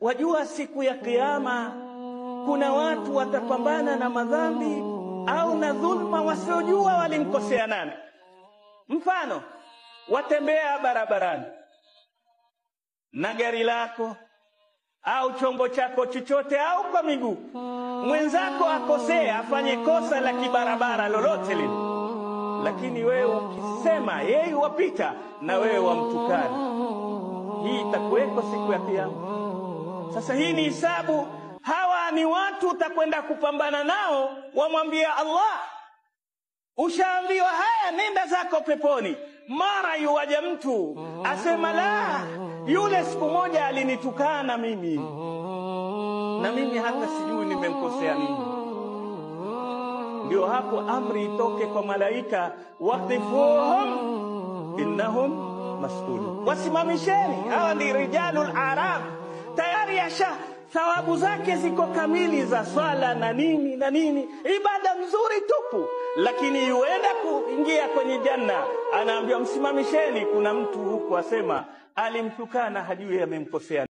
Wajua siku ya Kiyama kuna watu watapambana na madhambi au na dhulma wasiojua walimkosea nani. Mfano, watembea barabarani na gari lako au chombo chako chochote au kwa miguu, mwenzako akosea, afanye kosa la kibarabara lolote lile, lakini wewe ukisema yeye wapita na wewe wamtukana, hii itakuweko siku ya Kiyama. Sasa hii ni hisabu. Hawa ni watu utakwenda kupambana nao, wamwambia Allah, ushaambiwa haya, nenda zako peponi. Mara yuwaja mtu asema, la, yule siku moja alinitukana mimi, na mimi hata sijui nimemkosea nini. Ndio hapo amri itoke kwa malaika, waqifuhum innahum mas'ulun, wasimamisheni hawa. Ni rijalul arab, tayari asha thawabu zake ziko kamili za swala na nini na nini, ibada nzuri tupu, lakini yuenda kuingia kwenye janna, anaambiwa msimamisheni, kuna mtu huku asema alimtukana, hajui amemkosea.